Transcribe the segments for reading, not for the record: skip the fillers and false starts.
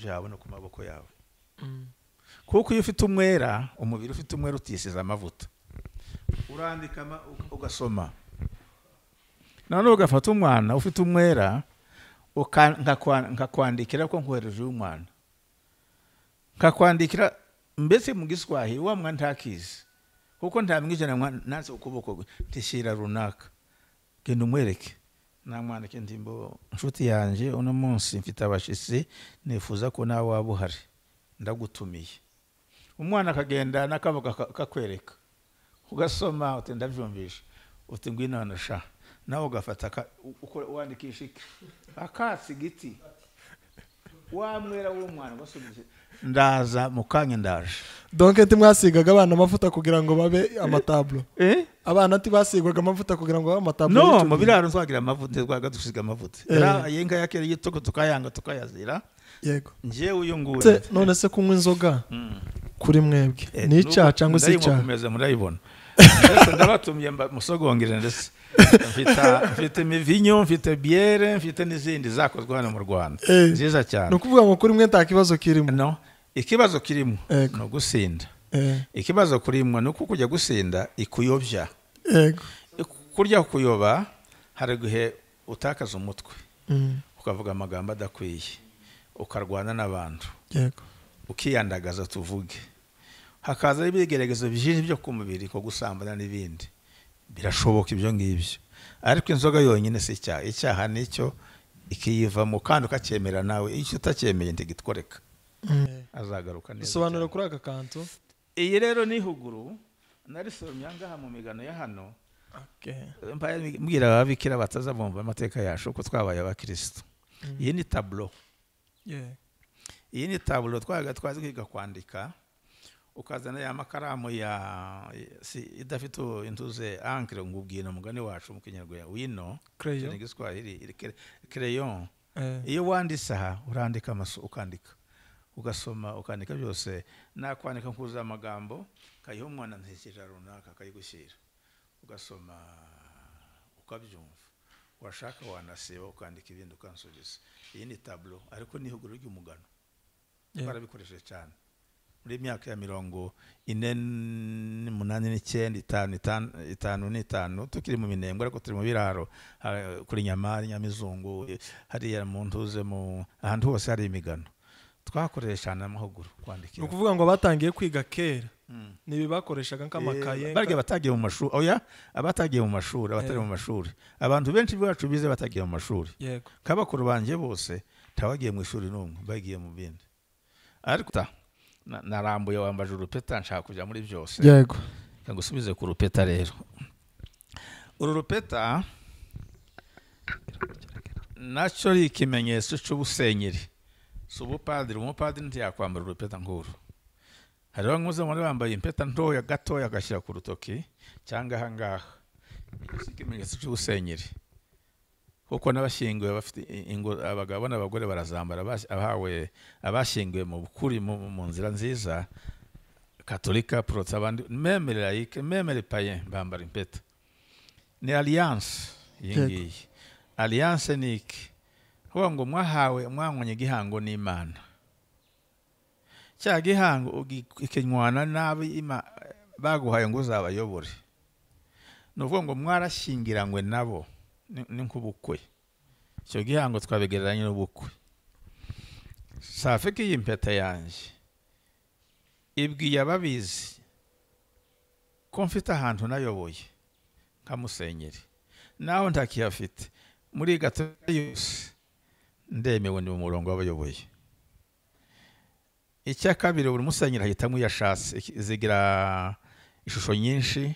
byawe no ku maboko yawe. Kuko iyo ufite umwera, umubiri ufite umwera utisize amavuta, urandika ugasoma. None ugafata umwana ufite umwera nkakwandikira ko nkohereje umwana, nkakwandikira mbese mu Giswahili wa mwana ntakizi, kuko ntamwijana nanze ukuboko ntishyira runaka, genda umwereke. Namwandike ndimbo nshuti yanje, uno munsi mfite abashitsi nifuza ko nawe waba uhari, ndagutumiye. Umwana akagenda n'akaboko kakwereka, ugasoma uti ndabyumvisha, uti ngwino hano sha, nawe ugafata wandikisha iki akatsi giti wamwera w'umwana ugasubije ndaza mukanya ndaje. Donc ntimwasigaga abana amavuta kugira ngo babe amatablo? Abana ntibasigwaga amavuta kugira ngo babe amatablo? No, mu biraro twagira amavuta, twaga dusiga amavuta. Era yenga yakere yitoko tukayanga tukayazira. Yego. Njewe uyu nguyu. None se kunywa inzoga kuri mwebwe ni icyaha cyangwa se icyaha? Ndayikomeza murayibona. Ndetse ndabatumye musogongere, ndetse mfite imivinyo, mfite biere, mfite n'izindi zakozwe hano mu Rwanda nziza cyane. Ni ukuvuga ngo kuri mwe nta kibazo kirimo? No, ikibazo kirimo no gusinda. Ikibazo kurimwe ni uko kujya gusinda ikuyobya. Yego. Kurya kuyoba hari gihe utakaza umutwe, ukavuga amagambo adakwiye, ukarwana n'abantu. Yego. Ukiyandagaza tuvuge. Hakaza ibigeragezo byinshi byo ku mubiri ko gusambana n'ibindi. Birashoboka ibyo ngibyo. Ariko inzoga yonyine si icyaha. Icyaha nicyo ikiyivamo kandi ukacyemera nawe, icyo utacyemeye ntigitworeka. Azagaruka neza. Sobanura kuri aka kantu. Iyi rero ni huguru narisomye ngaha mu migano ya hano. Okay. Mbwira ababikira batazabumva amateka yacu ko twabaye abakristo. Iyi ni tableau. Iyi ni tableau twaga twazi kwiga kwandika, ukazana ya makaramu ya si idafite intuze encre ngubwira mugani wacu mu Kinyarwanda wino crayon Giswahili crayon. Iyo wanditse aha urandika amaso, ukandika ugasoma ukandika byose, nakwandika nkuza amagambo kayiho umwana ntikira runaka akayigushyira, ugasoma ukabyumva, washaka wanasiba ukandika ibindi ukansubiza. Iyi ni tableau ariko ni ihuguro ry'umugano. Barabikoresheje cyane muri myaka ya 48, 9, 5, 5 5 tukiri mu Minembwe, ariko turi mu biraro kuri Nyamari, Nyamizungu, hariya mu ntuze mu ahantu hose hari imigano twakoresha n'amahuguro kwandikira. Ni ukuvuga ngo batangiye kwiga kera nibi bakoreshaga nk'amakaye barya batagiye mu mashuri. Oya, abatagiye mu mashuri, abatari mu mashuri, abantu benshi bacu bize batagiye mu mashuri. Yego. Kabakuru banje bose tabagiye mu ishuri n'umwe, bagiye mu bindi. Ariko narambuye wambaje urupeta nshaka kujya muri byose. Yego. Ngusubize ku rupeta rero. Uru rupeta nacyo ari ikimenyetso cy'ubusenyeri. Si ubupadiri, umupadiri ntiyakwambara urupeta nk'uru. Hari bamwe muri bambaye impeta ntoya gatoya agashyira ku rutoki cyangwa aha ngaha. Iki ikimenyetso cy'ubusenyeri. Kuko n'abashyinguwe bafite abagabo n'abagore barazambara, abahawe abashyinguwe mu bukuri mu nzira nziza katolika, protestant, abandi même laïque, même les païens bambara impeta. Ni alliance iyi ngiyi. Alliance ni iki? Kuvuga ngo mwahawe mwanywanye igihango n'Imana. Cya gihango ikinywana nabi baguhaye ngo uzabayobore. Ni ukuvuga ngo mwarashyingiranywe nabo ni nk'ubukwe. Icyo gihango twabigereranya n'ubukwe. Safiki y'impeta yanjye ibwiye ababizi ko mfite ahantu nayoboye nka musenyeri, naho ntakiyafite muri Gatolika yose ndemewe ni mu murongo w'abayoboye. Icya kabiri, buri musenyeri ahitamo iyo ashatse, zigira ishusho nyinshi.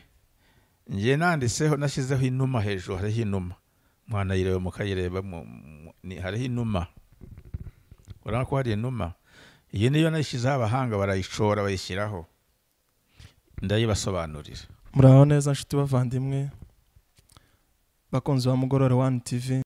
Njye nanditseho nashyizeho inuma hejuru, hariho inuma, mwanayireba mukayireba, hariho inuma, urabona ko hari inuma. Iyi niyo nashyizeho abahanga barayicora bayishyiraho, ndayibasobanurira. Muraho neza nshuti bavandimwe bakunzi ba Mugorore One TV.